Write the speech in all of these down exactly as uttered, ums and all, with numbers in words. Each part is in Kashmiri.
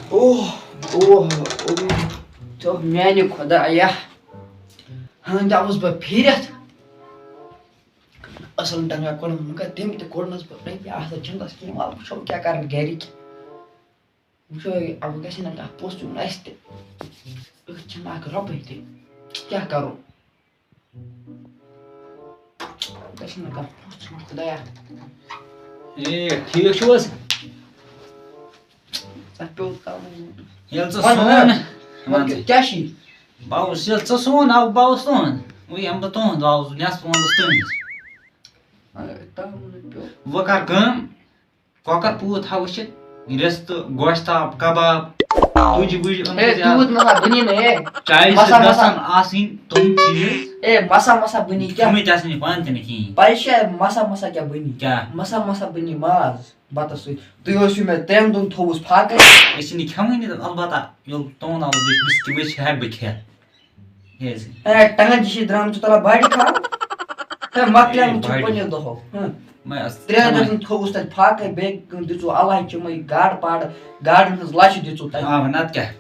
اوہ، اوہ، اوہ۔ تو میانہِ خۄدایا۔ ہاں، درٛاوُس بہٕ پھیٖرِتھ۔ اصل ڈنگا کوٚڑُم، مگر تٔمۍ تہِ کوٚڑنَس بہٕ۔ رۄپیہِ آسہٕ نہٕ چندس کِہیٖنۍ، وَلہٕ وٕچھو کیٛاہ کرن گرِکۍ۔ وٕچھو، وۄنۍ گژھِ نہ کانٛہہ پوٚژھ یُن اَسہِ تہِ۔ أتھۍ چھَنہٕ اَکھ رۄپَے تہِ۔ کیٛاہ کَرو؟ گژھِ نہ کانٛہہ پوٚژھ یُن، خۄدایا۔ اے، ٹھیٖک چھِو حظ؟ تَتھ پیوٚو تَلُن۔ ییٚلہِ ژٕ وَن سون، حظ۔ وَن وَن ژٕ۔ کیٛاہ چھِ یہِ؟ بہٕ اوسُس، ییٚلہِ ژٕ سون آو، بہٕ اوسُس تُہُنٛد۔ وۄنۍ یِمہٕ بہٕ تُہُنٛد، بہٕ اوسُس نٮ۪صف ووٚنمُت تُہٕنٛدِس۔ اَے، تَلُن پیوٚو۔ وۄنۍ کَر کٲم، کۄکر پوٗت تھاو وٕچھِتھ، رِستہٕ، گۄشتاب، کباب، تُجہِ وُجہِ أنٛدرٕ ہے، زیادٕ۔ تیوٗت نہ سا بنی نہٕ، ہے۔ چایہِ مسا، سۭتۍ مسا۔ گژھن آسٕنۍ تِم چیٖز۔ ہے، مسا، مسا بنی کیٛاہ؟ تِمٕے تہِ آسن نہٕ پانہٕ تہِ نہٕ کِہیٖنۍ۔ پَے چھا، مسا، مسا کیٛاہ بنی؟ کیٛاہ؟ مسا، مسا بنی ماز بَتَس سۭتۍ۔ تُہۍ ٲسِو مےٚ ترٛٮ۪ن دۄہَن تھوٚوُس فاقَے۔ أسۍ چھِ نہٕ کھٮ۪وٲنی تہٕ البتہ ییٚلہِ تُہُنٛد آو، بہٕ چھُس، بہٕ چھُس، ہٮ۪کہٕ بہٕ کھٮ۪تھ۔ ہے، ٹنٛگ چھِ درٛامژٕ تَلہٕ باڈی خراب۔ ہے، مۄکلیٛاو ہے، چھُ باڈی۔ پنٛنہِ دۄہو۔ ہہ۔ مےٚ ٲس ترٛٮ۪ن تَمام۔ رٮ۪تَن تھوٚوُس تَتہِ فاقَے، بیٚیہِ کٔمۍ دِژوٕ اَلہٕ ہَچہِ یِمَے گاڈٕ پاڈٕ، گاڈَن ہٕنٛز لَچھ دِژوٕ تَتہِ۔ آ، وۄنۍ نَتہٕ کیٛاہ؟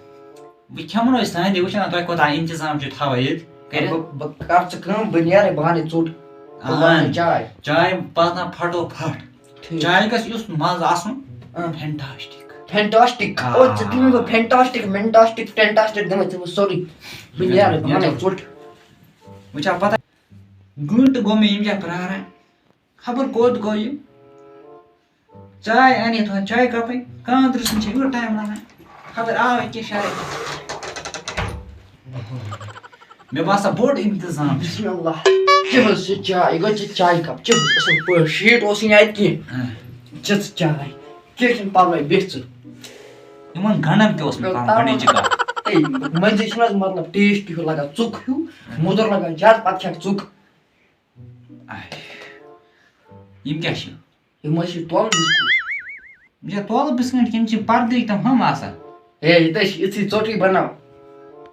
وۄنۍ کھٮ۪مو نہٕ أسۍ تُہٕنٛدِ، وٕچھ نا تۄہہِ کوٗتاہ اِنتِظام چھُ تھاوان ییٚتہِ کٔرِتھ۔ بہٕ، بہٕ کَرٕ ژٕ کٲم، بہٕ نیرَے، بہٕ اَنَے ژوٚٹ۔ بہٕ اہن۔ بہٕ اَنَے چاے۔ چاے پَتہٕ نا پھَٹو پھَٹ۔ ٹھیٖک۔ چاے گژھِ یُس مَزٕ آسُن، اۭں۔ فٮ۪نٹاسٹِک۔ فٮ۪نٹاسٹِک۔ آ۔ او، ژٕ دِمہٕ بہٕ فٮ۪نٹاسٹِک، مٮ۪نٹاسٹِک، ٹٮ۪نٹاسٹِک دِمَے ژےٚ بہٕ سورُے۔ بہٕ نیرٕ، بہٕ اَنَے ژوٚٹ۔ وۄنۍ چھا پَتہ؟ گٲنٛٹہٕ گوٚو مےٚ ییٚمہِ جایہِ پرٛاران۔ خبر کوٚت گوٚو یہِ؟ چاے اَنہِ تھوڑا چاے کَپٕے، کانٛدرٕ سُنٛد چھِ یوٗت ٹایم لَگان۔ خبر آو یہِ کیٛاہ شاید۔ مےٚ باسان بوٚڑ اِنتظام چھُ۔ بسم اللہ۔ چےٚ حظ چھِ چاے، یہِ گوٚو ژےٚ چاے کَپ، چےٚ حظ اَصٕل پٲٹھۍ۔ شیٖٹ اوسُے نہٕ اَتہِ کینٛہہ۔ ہاں۔ ژےٚ ژٕ چاے۔ کینٛہہ چھُنہٕ پَرواے، بیٚہہ ژٕ۔ یِمَن گَنڈَن کیٛاہ اوس مےٚ کَرُن تَوَے۔ گۄڈٕنِچ کَتھ؟ ہے، مَنٛزٕ چھُنہٕ حظ مطلب ٹیسٹ ہیوٗ لَگان، ژوٚک ہیوٗ، مُدُر لَگان زیادٕ، پَتہٕ کھٮ۪کھ ژوٚک۔ آے۔ یِم کیٛاہ چھِ؟ یِم حظ چھِ تۄلہٕ بِسکوٗٹ۔ یہِ تۄلہٕ بِسکوٗٹ کِنہٕ چھِ پردٕکۍ تِم ہُم آسان؟ ہے، یہِ تہِ چھِ یِژھٕے ژوٚٹٕے بناو۔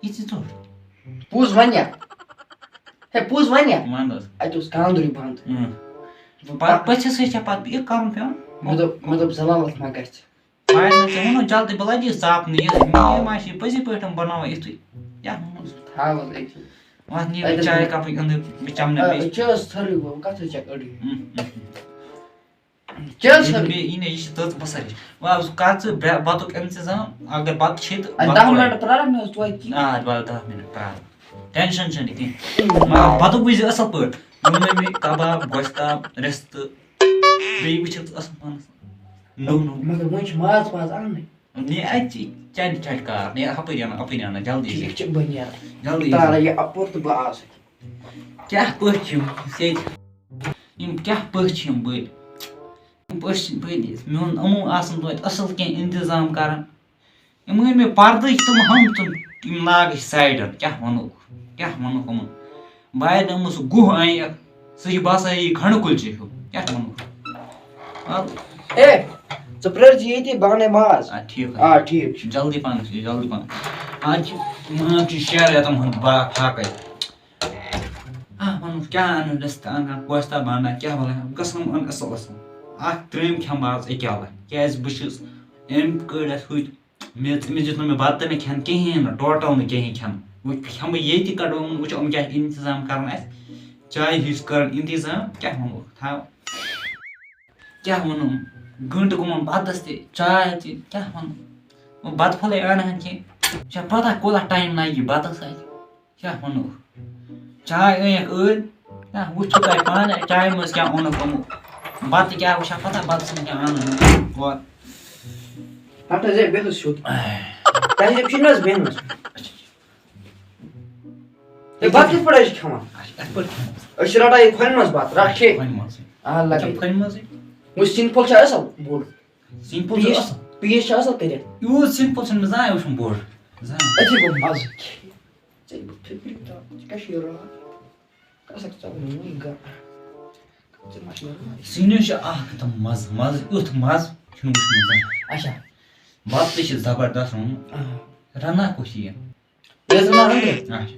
یِژھٕے ژوٚٹ؟ پوٚز وَنیا؟ ہے، پوٚز وَنیا؟ وَن حظ۔ اَتہِ اوس کانٛدرٕے بنٛد۔ اۭں۔ پتہٕ پٔژھِس سۭتۍ چھےٚ پتہٕ یہِ کَرُن پٮ۪وان۔ مےٚ دوٚپ، مےٚ دوٚپ، زلالت ما گژھِ؟ وۄنۍ مےٚ ژےٚ ووٚنُتھ جلدی، بہٕ لَگی ژاپنہِ۔ یہِ، یہِ ما چھِ پٔزی پٲٹھۍ بناوان یِتھُے؟ کیٛاہ ووٚنمُس؟ تھاو حظ أکِس۔ وَتھ نِیو اَتہِ چاے کَپٕے أنٛدٕرۍ، بہٕ چَمہٕ نہٕ آ، بیٚیہِ۔ یہِ چھِ حظ ژھٔرٕے گوٚو، کَتھ حظ چھَکھ أڑٕے؟ اۭں، اۭں۔ چل یہِ سا۔ مےٚ یی نہ، یہِ چھِ تٔژ بصر ہِش۔ وۄنۍ حظ کر ژٕ بے-، بَتُک اِنتظام، اگر بَتہٕ کھے تہٕ اَدٕ بَتہٕ دَہ کھوے۔ مِنٹ پرٛارَکھ نہ حظ توتہِ کینٛہہ۔ آ، وَلہٕ دَہ مِنٹ پرٛار۔ ٹٮ۪نشَن چھَنہٕ کینٛہہ۔ مگر بَتُک وٕچھ زِ اَصٕل پٲٹھۍ۔ ووٚن مےٚ، مےٚ کباب، گۄشتاب، رِستہٕ۔ بیٚیہِ وٕچھَکھ ژٕ اَصٕل پانَس۔ نوٚو نوٚو۔ مگر وۄنۍ چھِ ماز پاز اَننٕے۔ نہ، اَتہِ چھِ چَنٛدِ چَنٛدِ کار۔ نیرٕ ہُپٲرۍ اَنہٕ، اَپٲرۍ اَنہٕ، جلدی جلدی۔ ٹھیٖک چھِ، بہٕ نیرٕ۔ جلدی۔ تارا یہِ اَپُر تہٕ بہٕ آسہٕ۔ کیٛاہ پٔژھۍ چھِ یِم ییٚتہِ؟ یِم کیٛاہ پٔژھۍ چھِ یِم بٔلۍ؟ یِم پٔژھۍ چھِ بٔلۍ ییٚتہِ۔ مےٚ ووٚن، یِمو آسَن توتہِ اَصٕل کینٛہہ اِنتظام کَران۔ یِم أنۍ مےٚ پَردٕکۍ تِم ہُم تِم، یِم لاگہٕ سایڈَن۔ کیٛاہ وَنو؟ کیٛاہ وَنو یِمَن؟ بہٕ آیہِ نہٕ یِمَن سُہ گُہہ اَنہِ، سُہ چھِ باسان یہِ کھَنٛڈٕ کُلچہِ ہیوٗ۔ کیٛاہ وَنو؟ آ۔ اے، ژٕ پرٛٲرۍ زِ ییٚتی، بہٕ اَنَے ماز۔ آ، ٹھیٖک حظ۔ آ، ٹھیٖک چھُ۔ جلدی پَہَن، جلدی پَہَن۔ آز چھِ، آز چھِ شیٚن رٮ۪تَن ہُنٛد با-، فاقَے۔ آ، وَنُن کیٛاہ اَنہٕ، رِستہٕ اَنہٕ، گۄشتاب اَنہٕ، کیٛاہ وَلہٕ، گژھن یِم اَنہٕ اَصٕل اَصٕل۔ اَکھ ترٛیٚیِم کھٮ۪مہٕ بہٕ آز اَکے اَلہٕ، کیٛازِ بہٕ چھُس أمۍ کٔڑ اَتھ ہُتۍ، مےٚ، أمِس دیُت نہٕ مےٚ بَتہٕ تہِ نہٕ کھٮ۪ن کِہیٖنۍ نہٕ، ٹوٹَل نہٕ کِہیٖنۍ کھٮ۪نہٕ۔ وۄنۍ کھٮ۪مہٕ بہٕ ییٚتہِ کَڑو یِمَن، وٕچھو یِم کیٛاہ اِنتظام کَرَن اَسہِ، چایہِ ہِنٛز کَرَن اِنتظام، کیٛاہ وَنہٕ بہٕ، تھاو۔ کیٛاہ وَنو؟ گٲنٛٹہٕ گوٚمُت بَتَس تہِ، چاے تہِ، کیٛاہ وَنو؟ وۄنۍ بَتہٕ پھوٚلَے اَنہٕ ہَن کینٛہہ۔ ژےٚ پَتہ کوٗتاہ ٹایم لَگہِ بَتَس اَتہِ؟ کیٛاہ وَنو؟ چاے أنِکھ ٲدۍ، نہ، وٕچھِو تۄہہِ پانَے، چایہِ منٛز کیٛاہ اوٚنُکھ یِمو۔ بَتہٕ کیٛاہ وٕچھان، پَتہ بَتَس منٛز کیٛاہ اَنَن یِمو۔ وَ-، ہَتھ حظ ہے، بیٚہہ حظ سیوٚد۔ تۄہہِ حظ چھُنہٕ حظ بیٚہنَس؟ ہے، بَتہٕ کِتھ پٲٹھۍ حظ چھِ کھٮ۪وان؟ اَسہِ چھِ اَتھ پٲٹھۍ کھٮ۪وان۔ أسۍ چھِ رَٹان یہِ کھۄنہِ منٛز بَتہٕ، رَٹھ ٹھیٖک؟ کھۄنہِ منٛزٕے۔ آ، لَگے۔ اَچھا، کھۄنہِ منٛزٕے؟ وۄنۍ سِنۍ پھوٚل چھا اَصٕل بوٚڑ؟ سِنۍ پھوٚل چھُ پیٖس، اَصٕل۔ پیٖس چھا اَصٕل کٔرِتھ؟ یوٗت سِنۍ پھوٚل چھُنہٕ مےٚ زانٛہہ وٕچھمُت بوٚڑ۔ زانٛہہ۔ أتھی گوٚو مَزٕ۔ ژےٚ یہِ فِکرِ ترٛاو، ژٕ کیٛاہ چھِ یہِ راتھ؟ کَسَکھ ژےٚ وٕنہِ وٕنہِ گا-، ژٕ ما چھِ مےٚ راتھ؟ سِنِس چھُ اَکھ قٕسٕم مَزٕ، مَزٕ، یُتھ مَزٕ چھُنہٕ وٕچھمُت زانٛہہ۔ اچھا۔ بَتہٕ تہِ چھِ زبردست روٚنمُت۔ آ۔ رَنان کُس چھِ یہِ؟ یہِ حظ رَنان أنٛدرٕ۔ اچھا۔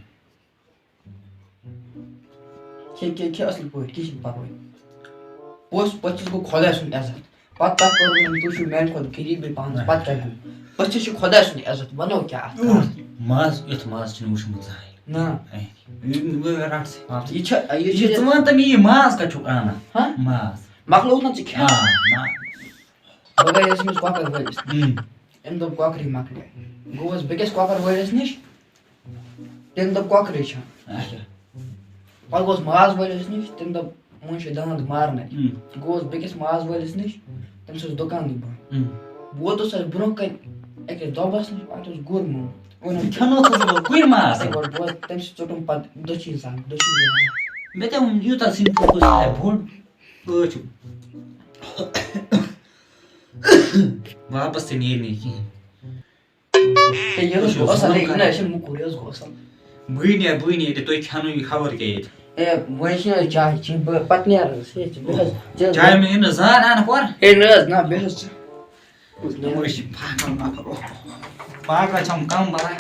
کھے، کھے، کھے اَصٕل پٲٹھۍ، کِہیٖنۍ پَرواے۔ پوٚژھ، پٔژھِس گوٚو خۄداے سُنٛد عزت۔ پَتہٕ تۄہہِ کوٚروٕ نہٕ، تُہۍ چھِو میٛانہِ کھۄتہٕ غریٖبٕے پَہَن، پَتہٕ کیٛاہ گوٚو؟ أسۍ چھِ خۄداے سُنٛد عزت، وَنو کیٛاہ اَتھ کَتھ؟ ماز، یُتھ ماز چھُنہٕ وٕچھمُت زٕہٕنۍ۔ نہ۔ اے، یہِ، یہِ، یہِ رَٹ ژٕ واپس۔ یہِ چھا، یہِ یہِ چھِ ژٕ وَن تہٕ مےٚ، یہِ ماز کَتہِ چھُکھ اَنان؟ ہہ؟ ماز۔ مۄکلووُتھ نہ ژٕ کھٮ۪تھ؟ آ، نہ۔ بہٕ گٔیَس أمِس کۄکَر وٲلِس نِش۔ اۭں۔ أمۍ دوٚپ، "کۄکرٕے مۄکلے۔" گوٚوُس بیٚکِس کۄکَر وٲلِس نِش۔ تٔمۍ دوٚپ، "کۄکرٕے چھَنہٕ۔" اچھا۔ پَتہٕ گوٚوُس ماز وٲلِس نِش، تٔمۍ دوٚپ، "وۄنۍ چھِ دَنٛد مارنَے۔" اۭں۔ گوٚوُس بیٚکِس ماز وٲلِس نِش، تٔمِس اوس دُکانٕے بنٛد۔ اۭں۔ بہٕ ووتُس اَتھ برٛونٛہہ کَنہِ أکِس دۄبَس نِش، اَتھ اوس گُر موٗمُت۔ ووٚنُن، ژٕ کھٮ۪نو تہٕ ژٕ گوٚو کُلۍ ماز۔ اَتھَے گۄڈٕ بوز، تٔمۍ سۭتۍ ژوٚٹُم پَتہٕ دٔچھِنۍ زَنٛگ، دٔچھِنۍ زَنٛگ۔ مےٚ تہِ ووٚن، یوٗتاہ سِنتھول کُس آسہِ بوٚڑ، ٲچھ۔ واپس تہِ نیرِ نہٕ یہِ کِہیٖنۍ۔ ہے، یہِ حظ گوٚو اَصٕل، ہے، نہ، یہِ چھُنہٕ موٚکُر، یہِ حظ گوٚو اَصٕل۔ بٕے نیرٕ، بٕے نیرٕ، تُہۍ کھٮ۪نو یہِ خبر کیٛاہ ییٚتہِ۔ ہے، وۄنۍ چھِنہٕ حظ چاے چیٚنۍ، بہٕ پَتہٕ نیرٕ حظ، ہے، ژٕ بیٚہہ حظ، ژٕ حظ چاے بیٚہہ۔ مےٚ یِنہٕ زان اَنہٕ کھۄر۔ ہے، نہ حظ، نہ، بیٚہہ حظ ژٕ۔ نہ، أسۍ چھِ پاگل نفر۔ اوہ، پاگل چھَم کَم بَلاے۔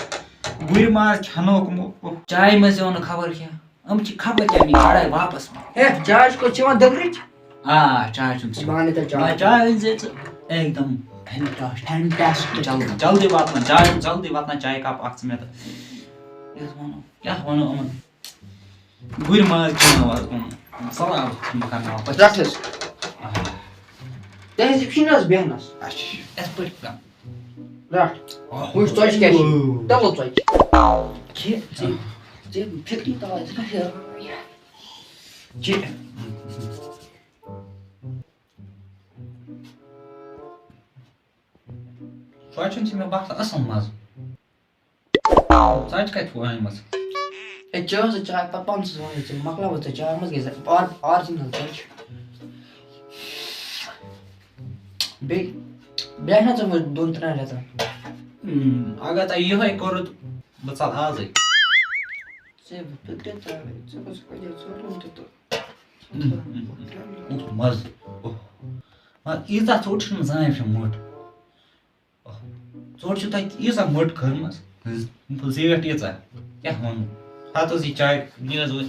گُرۍ ماز کھٮ۪نوکھ یِمو۔ اوہ، چایہِ منٛز تہِ اوٚن نہٕ خبر کینٛہہ۔ یِم چھِ خبر کیٛاہ نِنۍ گَرَے واپَس۔ ہے، چاے چھِ کوٚت چٮ۪وان دٔگرٕچ؟ آ، چاے چھُم چٮ۪وان۔ بہٕ اَنہٕ تیٚلہِ چاے۔ نہ، چاے أنۍ زِ ژٕ۔ ایکدم فینٹاسٹک۔ فینٹاسٹک۔ جلدی، جلدی واتناو، جلدی، جلدی واتناو چایہِ کپ اَکھ ژٕ مےٚ تہٕ۔ یَتھ وَنو، کیٛاہ وَنو یِمَن؟ گُرۍ ماز کھٮ۪ناو آز یِمَن۔ سلام چھُم بہٕ کَرناوان پٔژھِس۔ رَٹھ حظ۔ آ۔ تُہۍ حظ چھِو نہٕ حظ بیٚہنَس؟ اَسہِ چھِ یِتھ پٲٹھۍ کَرُن۔ رَٹھ۔ آہ۔ وٕچھ، ژۄچہِ کیٛاہ چھِ؟ اوہ۔ تَلہٕ ژۄچہِ۔ کھے ژٕ، ژےٚ فِکری تَلہٕ ژٕ کیٛاہ چھِ؟ کھے۔ ژۄچہِ چھِ مےٚ باسان اَصٕل مَزٕ۔ ژۄچہِ کَتہِ چھُو أنمٕژ؟ ہے، چےٚ ٲس ژےٚ چاے پَتہٕ پانسٕے وَنٕنۍ، ژےٚ مۄکلاوٕتھ ژےٚ چاے منٛز گٔے آر-، آرجِنَل ژۄچہِ۔ بیٚیہِ، بیٚیہِ آسہِ نا ژےٚ وۄنۍ دۄن ترٛٮ۪ن رٮ۪تَن؟ اۭں، اگر تۄہہِ یِہوٚے کوٚروٕ تہٕ بہٕ ژَلہٕ آزٕے۔ ژےٚ بہٕ فِکرِ ترٛاوَے، ژےٚ گوٚژھ واریاہ ژوٗرِم تہِ تہٕ۔ اۭں، اۭں، اۭں۔ کُس مَزٕ۔ اوہ۔ مگر ییٖژاہ ژوٚٹ چھِنہٕ زانٛہہ وٕچھمٕژ مٔٹ۔ اوہ۔ ژوٚٹ چھِ تۄہہِ ییٖژاہ مٔٹ کھٔرمٕژ، زیٖٹھ ییٖژاہ۔ کیٛاہ وَنہٕ؟ ہَتہٕ حظ یہِ چاے، یہِ حظ وۄنۍ،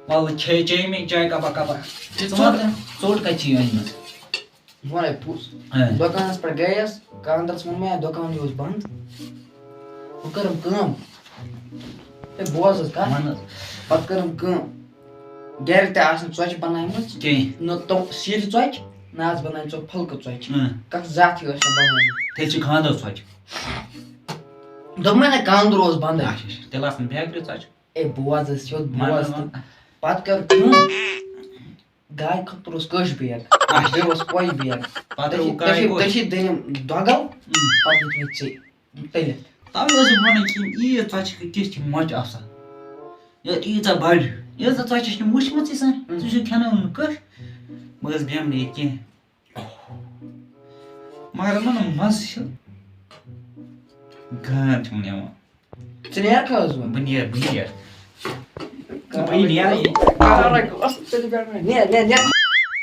وَلہٕ کھے، چے مےٚ چاے کَپا کَپا۔ یہِ ژٕ وَن ژوٚٹ، تہٕ، ژوٚٹ کَتہِ چھِ یہِ أنمٕژ؟ بہٕ وَنے پوٚز۔ اۭں۔ دُکانَس پٮ۪ٹھ گٔیَس، کاندرَس ووٚن مےٚ، دُکانٕے اوس بنٛد۔ وۄنۍ کٔرٕم کٲم۔ ہے، بوز حظ کَتھ۔ وَن حظ۔ پَتہٕ کٔرٕم کٲم۔ گَرِ تہِ آسہٕ نہٕ ژۄچہِ بَناومٕژ۔ کِہیٖنۍ۔ نہ تِم سِرِ ژۄچہِ، نہ آسہٕ بَناومٕژ ژۄ-، پھُلکہٕ ژۄچہِ۔ اۭں۔ کَتھ زَتھ ہیوٗ ٲس نہٕ بَناومٕژ۔ تیٚلہِ چھِ خانٛدر ژۄچہِ۔ دوٚپمَے نہ، کاندُر اوس بنٛدٕے۔ اچھا، اچھا۔ تیٚلہِ آسہٕ نہٕ بیکری ژۄچہِ۔ ہے، بوز حظ، سیوٚد وَن بوز حظ، تہٕ وَن۔ پَتہٕ کٔر کٲم۔ گاے خٲطرٕ اوس کٔش بیگ، اچھا۔ بیٚیہِ اوس کۄیہِ بیگ۔ پَتہٕ تٔتھی، روٗد گاے تٔتھی، کۄش۔ تٔتھی دٔنِم دۄگل، اۭں۔ پَتہٕ دیُت مےٚ ژےٚ تٔلِتھ۔ تَوَے اوسُس بہٕ وَنان کہِ یِم عیٖد ژۄچہِ چھِ کِژھ چھِ مۄچہِ آسان۔ یَتھ ییٖژاہ بَڑِ، ییٖژاہ ژۄچہِ چھِ نہٕ وٕچھمٕژٕے زانٛہہ۔ اۭں۔ ژٕ چھُکھ کھٮ۪ناوان کٔش، بہٕ حظ بیٚہمہٕ نہٕ ییٚتہِ کینٛہہ۔ مگر یِمَن مَزٕ چھِ، گانٛد چھِ یِمَن یِوان۔ ژٕ نیرکھا حظ وۄنۍ؟ بہٕ نیرٕ، بہٕ نیرٕ۔ بہٕ نیرٕ یہِ۔ کَرَے کٲم، اَصٕل پٲٹھۍ بیٚہمہٕ۔ نیر، نیر، نیر۔